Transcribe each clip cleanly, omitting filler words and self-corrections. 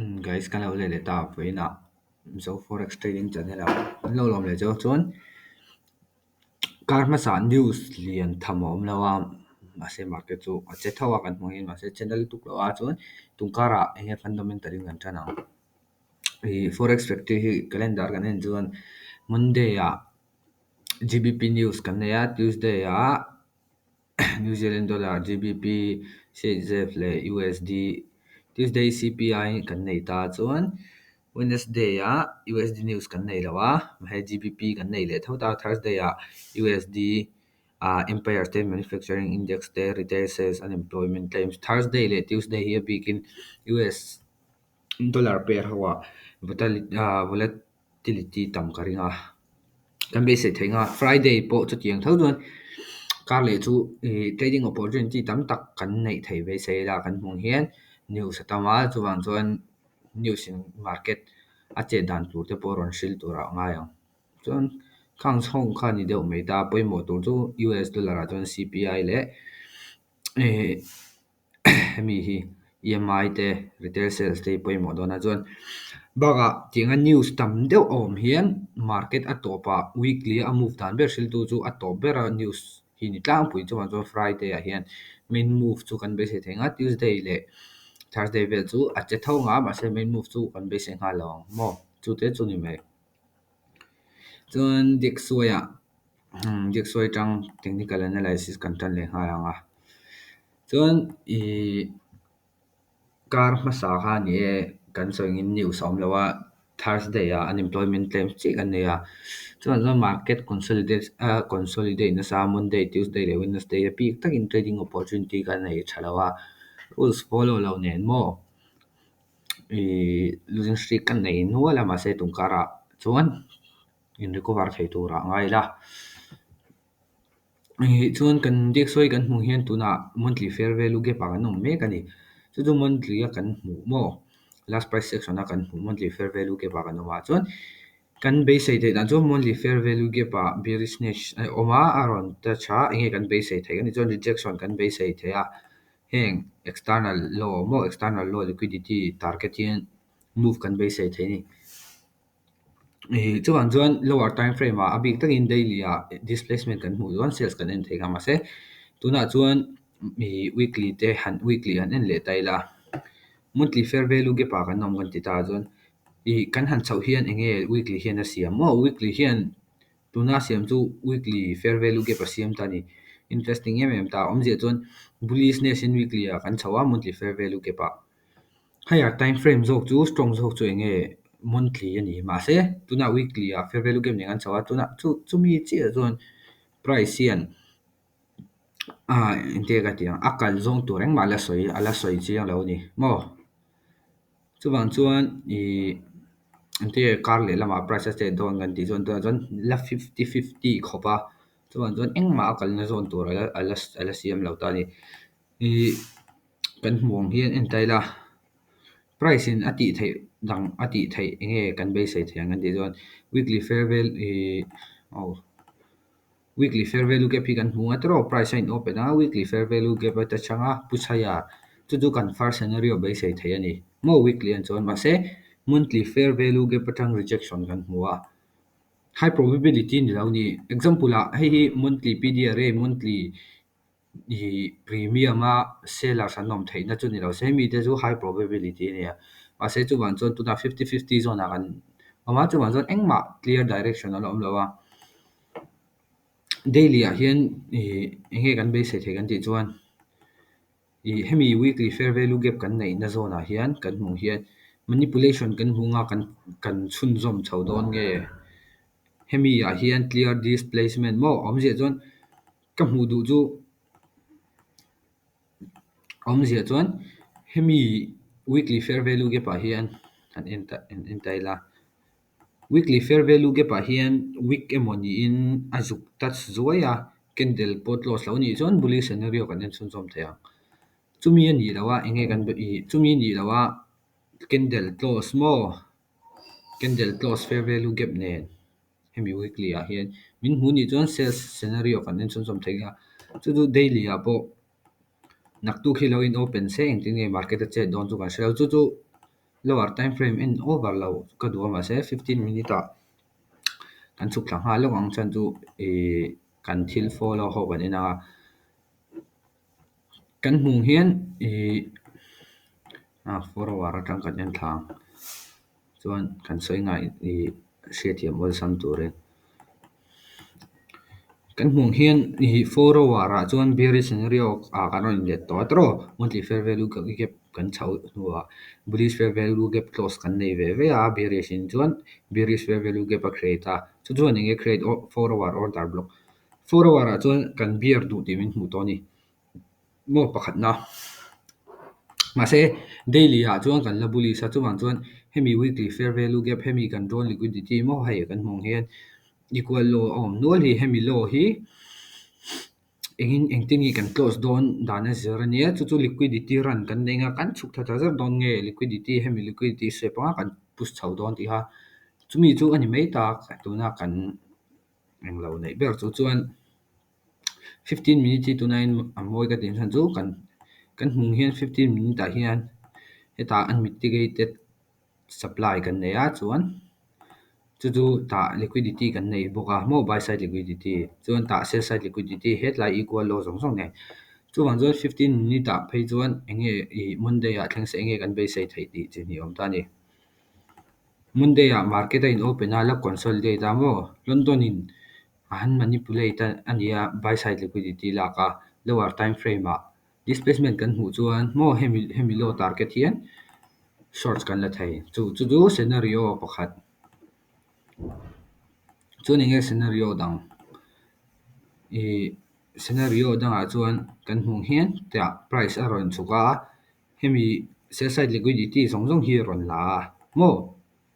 Guys kan lo leh leh ta vawiinah Mizo Forex Trading Channel ah kan lo lawm leh chu chuan kar hmasa news lian tham a awm lo a mahse market chu a che tho a kan hmuh angin mahse channel lutuk loh a chuan tun karah eng nge fundamental in kan tan ang ih forex factory hi calendar kan en chuan Monday ah G_B_P news kan nei a Tuesday ah New Zealand dollar, GBP, CHF leh USD. Tuesday CPI kan nei ta chuan Wednesday ah USD news kan nei lo a, hei GBP kan nei leh tho ta. Thursday ah USD ah Empire State Manufacturing Index te, Retail Sales, Unemployment Claims. Thursday leh Tuesday hi a bikin US dollar pair ho ah volatility tam ka ring a. Kan beisei theih nga Friday pawh chutiang tho chuan kar leh chu ih trading opportunity tam tak kan neih theih beisei ila kan hmuh hian news a tam a chuvang chuan news in market a chet dan tur te pawh rawn hrilh tur ah a ngai ang chuan khang chhawng kha a ni deuh mai ta pawimawh tur chu U_S dollar ah chuan C_P_I leh ih hemi hi E_M_I te retail sales te hi pawimawh dawn a chuan bakah tianga news tam deuh a awm hian market a tawpah weekly a move dan ber hriltu chu a tawp bera news hi ni tlangpui chuan chuan Friday ah hian main move chu kan beisei thei ang a Tuesday leh Thursday vel chu a che tho ang a mahse main move chu kan beisei nghal lo ang maw chu te chu ni mai. Chuan Diksuaiah Diksuai tang technical analysis kan tan leh nghal ang a. Chuan ihh kar hmasa kha ni e kan sawi angin news a awm lo a Thursday ah unemployment claim chiah kan nei a chuan chuan market consolidate ah consolidate nasa Monday Tuesday leh Wednesday a bik takin trading opportunity kan nei tha lo a rules follow lo nen maw ihh losing streak kan nei nual a mahse tun karah chuan in recover thei turah a ngai la. Chuan kan DXY kan hmuh hian tunah monthly fair value gap ah kan awm mek a ni. Chu chu monthly a kan hmuh maw last price section a kan hmuh monthly fair value gap ah kan awm a chuan kan beisei theih dan chu monthly fair value gap ah bearishness a awm a a rawn touch a eng nge kan beisei theih a nih chuan rejection kan beisei theih a heng external low maw external low liquidity target hian move kan beisei theih a ni. Ih chuvang chuan lower time frame ah a bik takin daily ah displacement kan hmuh chuan sales kan en thei kha mahse tunah chuan ih weekly te han weekly han en leh ta ila monthly fair value gap ah kan awm kan ti ta chuan ih kan han chhoh hian eng nge weekly hian a siam maw weekly hian tuna a siam chu weekly fair value gap a siam ta a ni interesting em em ta awmzia chuan bullishness in weekly ah kan chho a monthly fair value gap ah. Higher time frame zawk chu strong zawk chu eng nge monthly a ni mahse tunah weekly ah fair value gap nen an chho a tunah chu chumi chiah chuan price hian ah engtia ka tih ang a kal zawng tur engmah la sawi a la sawi chiang lo a ni maw chuvang chuan ih engtia kar leh lamah price a chet dawn kan tih chuan tunah chuan la fifty fifty khawp a chuvang chuan engmah a kalna zawn tur a la a la siam lo ta a ni ih. Kan hmuh ang hian en ta ila price in a tih theih dang a tih theih eng nge kan beisei theih ang kan tih chuan weekly fair value ih aw weekly fair value gap hi kan hmu a tiraw price a in open a weekly fair value gap a ta chang a pu chhaia chu chu kan first scenario beisei theih a ni maw weekly an chuan mahse monthly fair value gap atang rejection kan hmu a high probability ni lo ni example ah hei hi monthly P_D_R_A monthly. Ih premium a sellers an awm theihna chu ni lo se mite chu high probability a ni a mahse chuvang chuan tunah fifty fifty zawn ah kan awm a chuvang chuan engmah clear direction a la awm lo a daily ah hian ih eng nge kan beisei theih kan tih chuan ih hemi weekly fair value gap kan neihna zawn ah hian kan hmuh hian manipulation kan hmuh anga kan kan chhunzawm chho dawn nge hemi ah hian clear displacement maw awmzia chuan. Ka hmuh duh chu awmzia chuan hemi weekly fair value gap ah hian han en ta han en ta ila weekly fair value gap ah hian week emaw niin a zuk touch zuai a candle pawh close lo anih chuan bullish scenario kan en chhunzawm thei ang chumi a nih loh a eng nge kan ih chumi a nih loh a candle close maw candle close fair value gap nen. Hemi weekly ah hian min hmuh nih chuan sales scenario kan en chhunzawm thei a chu chu daily ah pawh naktuk hi lo in open se engtin nge market a chet dawn chu kan hre lo chu chu Lower time frame en over lo ka duh a mahse 15 minute ah kan chhuk thla nghal lawk ang chuan chu ih kan thil follow ho kan en anga kan hmuh hian ih ah 4 hour atang kan en thla ang chuan kan sawi ngai ih hriatthiam awlsam turin. Kan hmuh hian ih 4 hour ah chuan bearish scenario ah kan rawn inlet tawh a tawrh aw monthly fair value gap kan chho hnuah bullish fair value gap close kan nei ve ve a bearish in chuan bearish fair value gap a create a chu chuan enge create 4 hour order block 4 hour ah chuan kan bear duh tih min hmuh tawh a ni maw pakhatna mahse daily ah chuan kan la bullish a chuvang chuan hemi weekly fair value gap hemi kan drawn liquidity maw hei kan hmuh ang hian equal low a awm nual hi hemi low hi engin engtin nge kan close dawn dan a zir ania chu chu liquidity run kan nei anga kan chhuk thla ta zar dawn nge liquidity hemi liquidity sweep anga kan push chho dawn tih kha chumi chu a ni mai tak tuna kan englo neih ber chu chuan 15 minute hi tuna in a mawi ka tih chhan chu kan kan hmuh hian 15 minute ah hian hetah unmitigated supply kan nei a chuan chu chu tah liquidity kan nei bawk a maw buy side liquidity chuan tah sell side liquidity hetlai equal low zawng zawng nen chuvang chuan 15 minute ah phei chuan enge ih Monday ah thleng se enge kan beisei theih tih chi hnih a awm ta a ni. Monday ah market a in open a la consolidate a maw London in a han manipulate a nia buy side liquidity lak a lower time frame ah displacement kan hmuh chuan maw hemi hemi low target hian shorts kan la thei chu chu chu scenario pakhat chuan enge scenario dang ih scenario dangah chuan kan hmuh hian tiah price a rawn chhuk a hemi sell side liquidity zawng zawng hi a rawn la a maw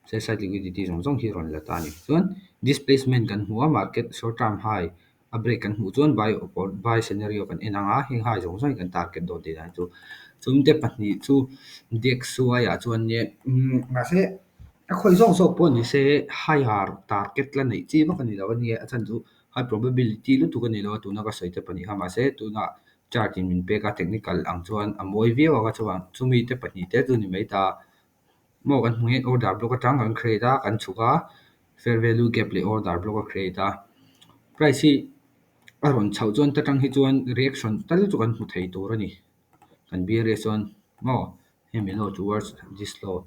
sell side liquidity zawng zawng hi a rawn la ta a ni chuan displacement kan hmu a market short term high a break kan hmuh chuan buy buy scenario kan en anga heng high zawng zawng hi kan target dawn tih dan chu chungte pahnih chu DXY ah chuan nia mahse a khawi zawk zawk pawh ni se higher target la neih chi vak a ni lo a nia a chhan chu high probability lutuk a ni lo a tuna ka sawi te pahnih kha mahse tuna chart in min pek a technical ang chuan a mawi viau ang a chuan chumi te pahnih te chu ni mai ta maw kan hmu hian order block atang kan create a kan chhuk a fair value gap leh order block a create a price hi a rawn chhoh chuan ta tang hi chuan reaction tal chu kan hmu thei tur a ni kan bearish chuan maw hemi low towards this low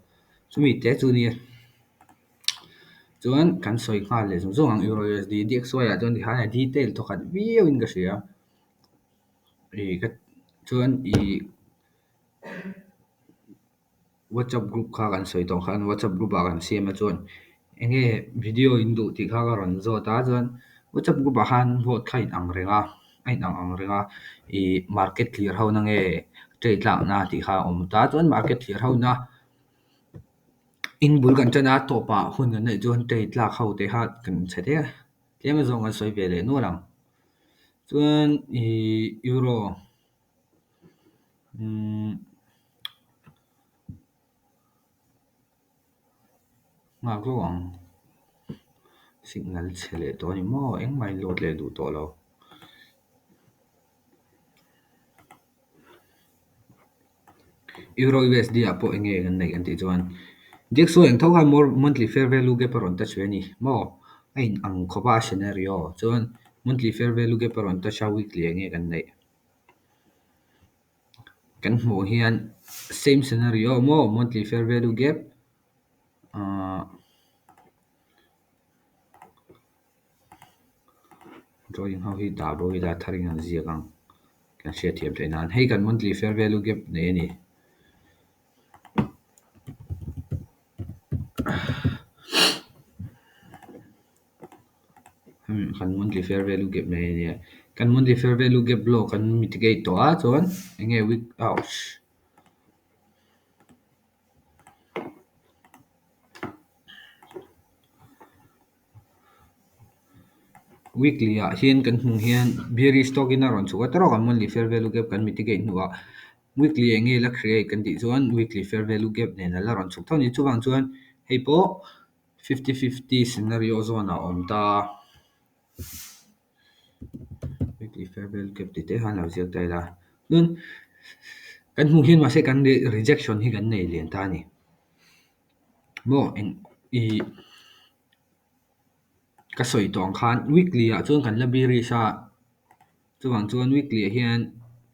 chumi te chu nia chuan kan sawi nghal leh zawng zawng ang euro USD DXY ah chuan tikhan a detail thawkhat viau in ka hria ih ka chuan ih WhatsApp group kha kan sawi tawh khan WhatsApp group ah kan siam a chuan enge video in duh tih kha ka rawn zawt a chuan WhatsApp group ah khan vote kha a inang reng a a inang ang reng a ih market thlir ho na nge trade tlakna tih kha a awm ta chuan market thlir ho na in bul kan ṭan a tawpah hun kan neih chuan trade tlak ho te kha kan chhe thei a tlem azawng kan sawi ve leh nual ang chuan ih euro umm nghak hlauh ang signal chhe leh tawh a ni maw engmah in load leh duh tawh lo. Euro USD ah pawh enge kan neih kan tih chuan DXY ang tho khan monthly fair value gap a rawn touch ve a ni maw a in ang khawp a scenario chuan monthly fair value gap a rawn touch a weekly enge kan neih kan hmuh hian same scenario maw monthly fair value gap ahh drawing ho hi dah bo ila thar in an ziak ang kan hriatthiam theih nan hei kan monthly fair value gap nei a ni. Kan monthly fair value gap nei a nia kan monthly fair value gap low kan mitigate tawh a chuan enge week ouch. Weekly ah hian kan hmuh hian bearish tawk in a rawn chhuk a tawrh kan monthly fair value gap kan mitigate hnuah weekly enge la create kan tih chuan weekly fair value gap nen a la rawn chhuk tho a ni chuvang chuan hei pawh 50-50 scenario zawn ah a awm ta weekly fair value gap tih te khan lo ziak ta ila chuan kan hmuh hian mahse kan rejection hi kan nei lian ta a ni. Maw eng ih ka sawi tawh ang khan weekly ah chuan kan la bearish a, chuvang chuan weekly ah hian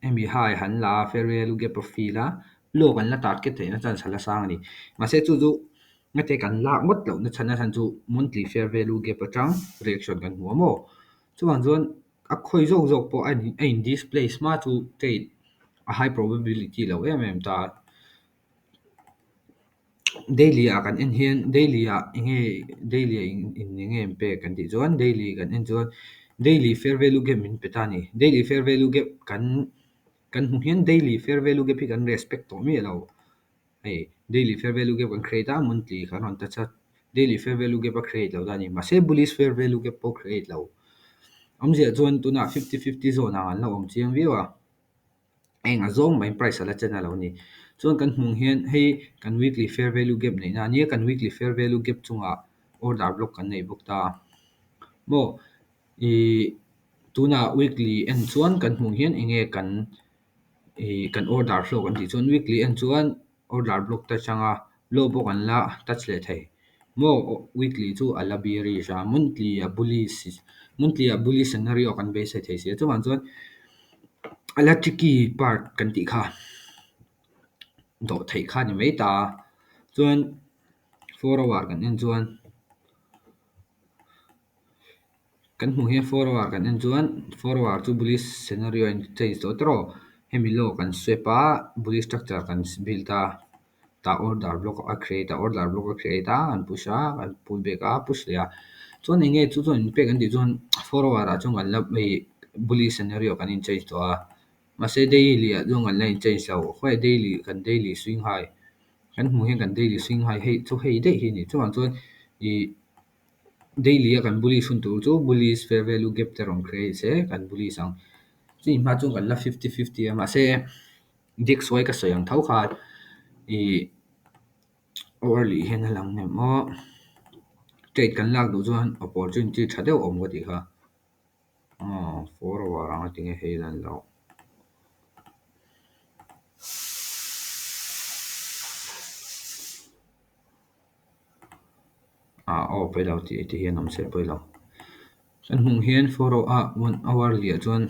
hemi high han la a fair value gap a fill a, low kan la target theihna chance a la sang a ni. Mahse chu chu ngate kan lak ngawt loh na chhan a chhan chu monthly fair value gap atang reaction kan hmu a maw? Chuvang chuan a khawi zawk zawk pawh a in displace hma chu trade a high probability lo em em ta. Daily ah kan en hian daily ah enge daily ah in enge in pek kan tih chuan daily kan en chuan daily fair value gap min pe ta a ni. Daily fair value gap kan kan hmuh hian daily fair value gap hi kan respect tawh miah lo. Hei daily fair value gap kan create a monthly kan rawn touch a daily fair value gap a create lo ta a ni. Mahse bullish fair value gap pawh create lo. Awmzia chuan tunah fifty fifty zone ah an la awm chiang viau a. Eng a zawng mai price a la chen a lo ni. Chuan kan hmuh hian hei kan weekly fair value gap neihna a nia kan weekly fair value gap chungah order block kan nei bawk ta. Maw ih tunah weekly en chuan kan hmuh hian eng nge kan ih kan order flow kan tih chuan weekly en chuan order block te atanga low pawh kan la touch leh thei. Maw weekly chu a la bearish a monthly a bullish monthly ah bullish scenario kan beisei thei si a chuvang chuan a la tricky part kan tih kha dawh theih kha a ni mai ta a chuan 4 hour kan en chuan kan hmuh hian 4 hour kan en chuan 4 hour chu bullish scenario a in change tawh tawh hemi low kan sweep a bullish structure kan build a tah order block a create a order block a create a an push a an pull back a push leh a chuan eng nge chu chuan in pek an tih chuan 4 hour ah chuan kan la bullish scenario kan in change tawh a mahse daily ah chuan kan la in change lo khawi daily kan daily swing high kan hmuh hian kan daily swing high hei chu hei daih hi a ni chuvang chuan ih daily a kan bullish hun tur chu bullish fair value gap te rawn create se kan bullish ang chumi hma chuan kan la fifty fifty a mahse DXY ka sawi ang tho khan ih hourly hian a lang nem aw trade kan lak duh chuan opportunity tha deuh a awm ka tih kha aw 4 hour anga tinge hei lan loh. Ah aw pawi lo tih te hian awm se pawi lo. Kan hmuh hian 4 hour ah 1 hourly ah chuan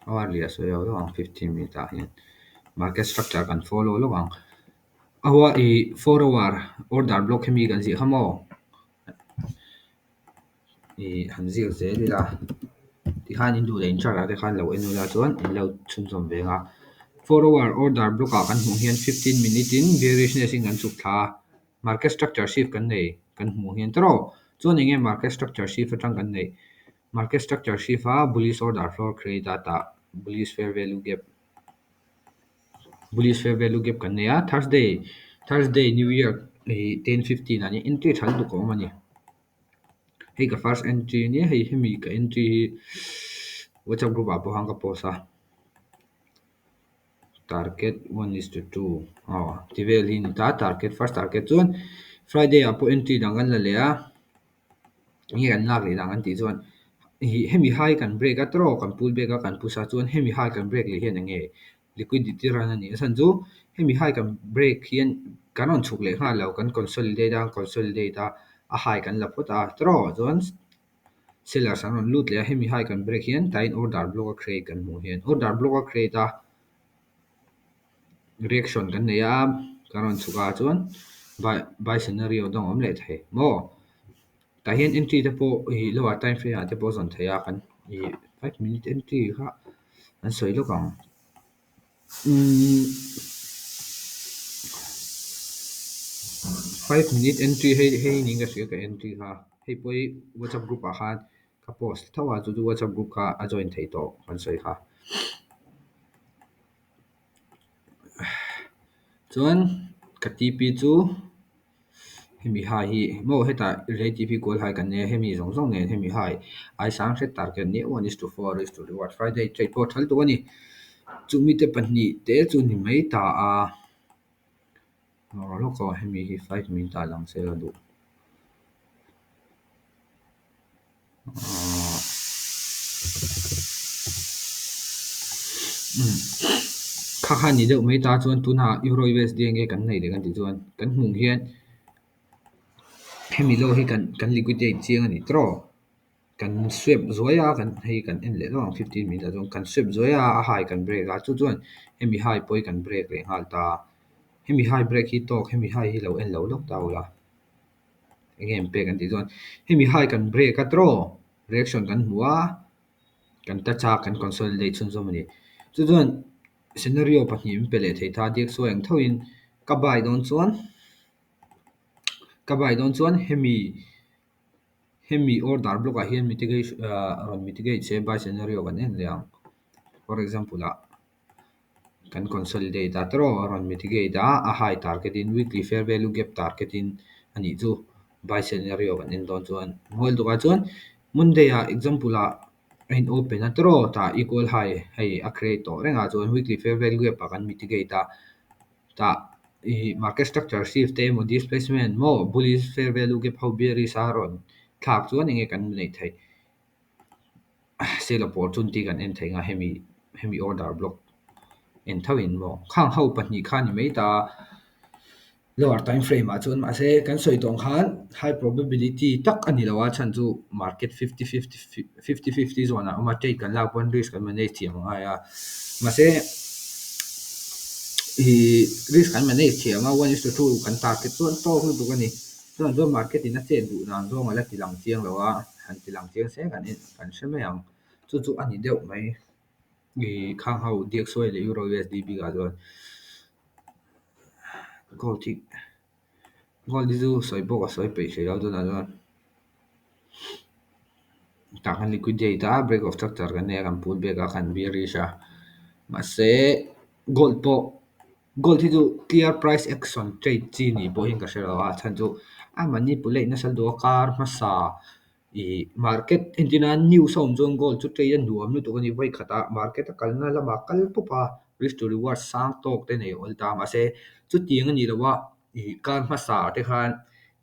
hourly ah sawi lo deuh ang 15 minute ah hian market structure kan follow lawk ang. Hour ih 4 hour order block hemi kan ziah kha maw ih han ziak zel ila tikhan in duh leh in chart ah te khan lo en ula chuan in lo chhunzawm ve ang a. 4 hour order block ah kan hmuh hian 15 minute in bearishness in kan chhuk thla a market structure shift kan nei kan hmuh hian tawrh chuan eng nge market structure shift atang kan neih market structure shift a bullish order flow create a tah bullish fair value gap bullish fair value gap kan nei a Thursday Thursday New Year ih 10:15 ah hian entry tha lutuk a awm a ni. Hei ka first entry ania hei hemi ka entry hi WhatsApp group ah pawh khan ka post a target 1 is to 2 aw ti vel hi a ni ta target first target chuan Friday ah pawh entry dang kan la leh a enge kan lak leh dan kan tih chuan ih hemi high kan break a tawrh kan pull back a kan push a chuan hemi high kan break leh hian enge liquidity run a ni a chhan chu hemi high kan break hian kan rawn chhuk leh nghal lo kan consolidate a consolidate a a high kan la phawt a tawrh chuan sellers an rawn lut leh a hemi high kan break hian tain order block a create kan hmuh hian order block a create a reaction kan nei a kan rawn chhuk a chuan buy buy scenario dang a awm leh thei maw tah hian entry te pawh ih lower time frame ah te pawh a zawn theih a kan ih 5 minute entry kha an sawi lawk ang umm 5 minute entry hei hei niin ka hria ka entry kha hei pawh hi WhatsApp group ah khan ka post tho a chu chu WhatsApp group kha a join theih tawh kan sawi kha chuan ka TP chu hemi high hi maw hetah relative equal high kan nei a hemi zawng zawng nen hemi high ai sang hret target nia 1 is to 4 is to reward Friday trade pawh a tha lutuk a ni chumi te pahnih te chu ni mai ta a lawk aw hemi hi 5 minute ah lang se ka duh. Kha kha ni deuh mai ta chuan tunah Euro USD enge kan nei leh kan tih chuan kan hmuh hian. Hemi low hi kan liquidate chiang ani tro. Kan sweep zuai a, kan hei kan en leh lo ang 15 minute ah chuan kan sweep zuai a, a high kan break a, chu chuan hemi high pawh hi kan break leh nghal ta. Hemi high break hi tawk, hemi high hi lo en lo lawk ta ula. Enge an pek an tih chuan hemi high kan break a tro, reaction kan hmu a, kan touch a, kan consolidate chhunzawm ani. Chu chuan scenario pahnih min pe leh thei ta. DXY ang thoin ka buy dawn chuan hemi order block ah hian mitigation rawn mitigate se buy scenario kan en leh ang. For example ah kan consolidate a tro, rawn mitigate a, a high target in weekly fair value gap target in ani chu buy scenario kan en dawn chuan. Mawi tukah chuan Monday ah example ah a in open a tro, ta equal high hei a create tawh reng a, chuan weekly fair value gap ah kan mitigate a, ta i market structure shift te emaw displacement maw bullish fair value gap ho bearish a rawn thlak chuan enge kan neih theih? Sell opportunity kan en thei nga, hemi order block en thoin maw. Khang ho pahnih kha ni mai ta lower time frame ah chuan. Mahse kan sawi tawng khan high probability tak ani lo a, chhan chu market 50 50, 50-50 zone ah awm a, trade kan lak pawn risk kan manage thiam angai a. Mahse i risk kan manage thiam a, 1:2 kan target chuan tawk lutuk ani. Chuan chuan market in a chet duh dan zawng ala ti lang chiang lo a, han ti lang chiang se kan en kan hre mai ang. Chu chu ani deuh mai i khang ho DXY leh Euro USD bikah chuan. Gold hi chu sawi pawh ka sawi peih hrih lo tunah chuan. Tah kan liquidate a, break of structure kan nei a, kan pull back a, kan bearish a. Mahse gold pawh, gold hi chu clear price action trade chi ni pawh hian ka hre lo a, chhan chu a manipulate nasa lutuk a. Kar hmasa i market entirna news a awm chuan gold chu trade a nuam lutuk ani. Voi khatah market a kalna lamah kal pawp a, risk to reward sang tawk te nei awl ta. Mahse chutiang ani lo a, i kar hmasa te khan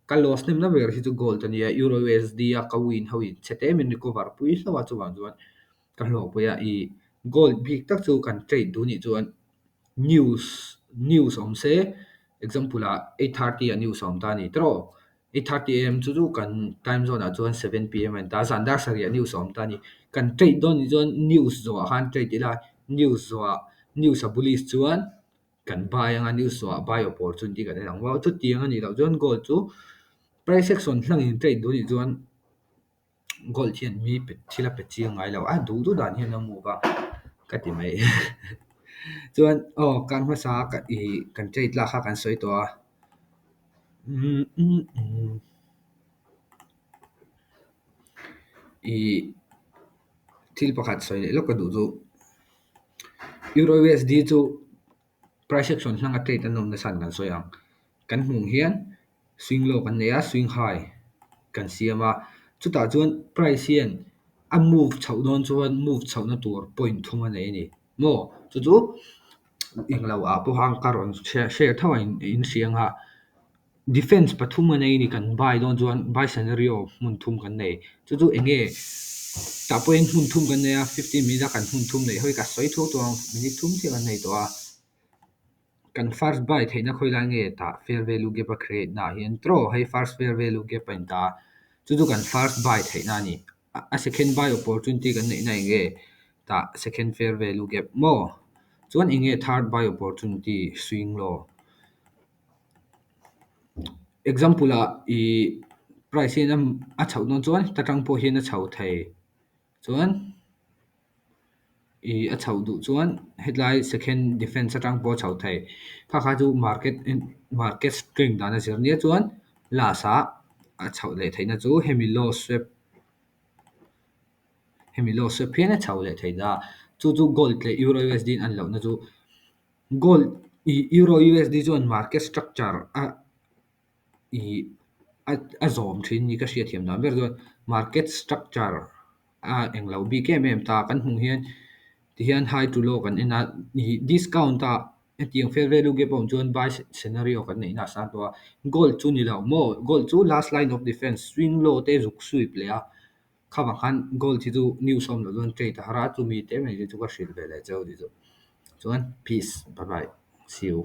ka loss hnem na ber hi chu gold ania. Euro USD a ka win ho in chhe te min recover pui hlauh a, chuvang chuan ka hlawk pui a. I gold bik tak chu kan trade duh nih chuan news awm se, example ah 8:30 ah news a awm ta ani tro, 8:30 a.m. chu chu kan time zone ah chuan 7 p.m. a ni ta, zan dar 7 ah news a awm ta ani. Kan trade dawn nih chuan news zawhah khan trade ila, news zawhah news a bullish chuan kan buy anga, news zawhah buy opportunity kan en ang. Chutiang anih loh chuan gold chu price action hlangin trade duh nih chuan gold hian mi pe thil a pe chiang ngai lo a, duh duh dan hian a move a ka ti mai. Chuan aw kar hmasa ka i kan trade lak kha kan sawi tawh a. I thil pakhat sawi leh lawk ka duh chu Euro USD chu price action hlanga trade an awm nasa an kan sawi ang. Kan hmuh hian swing low kan nei a, swing high kan siam a, chutah chuan price hian a move chhoh dawn chuan move chhohna tur point thum a nei ani maw. Chu chu englo ah pawh ka rawn share tho a in hria anga, defense pathum a nei ani. Kan buy dawn chuan buy scenario hmun thum kan nei. Chu chu enge? Tah pawhin hmun thum kan nei a, 15 minute a kan hmun thum neih hoi ka sawi thuak tawh ang, minute thum chiah kan nei tawh a. Kan first buy theihna khawi lai nge? Tah fair value gap a create na ah hian tro, hei first fair value gap a in ta a, chu chu kan first buy theihna ani. A second buy opportunity kan neihna enge? Tah second fair value gap maw. Chuan enge third buy opportunity? Swing low. Example ah i price hian a chhoh dawn chuan ta tang pawh hian a chho thei, chuan i a chhoh duh chuan hetlai second defense atang pawh a chho thei. Kha kha chu market strength dan a zir nia. Chuan last ah a chhoh leh theihna chu hemi low sweep hian a chho leh thei ta. Chu chu gold leh Euro USD an lohna chu gold i Euro USD chuan market structure a i a zawm thin ni ka hriat thiam dan ber chuan market structure a englo bik em em ta. Kan hmuh hian tihian high to low kan en a, i discount a hetiang fair value gap a awm chuan buy scenario kan neihna a sang tawh a. Gold chu ni lo maw, gold chu last line of defense swing low te zuk sweep leh a, khavang khan gold hi chu news awm lo chuan trade a har a. Chumi te mai chu ka hrilh ve leh cheu ti chu. Chuan peace, bye bye, see you.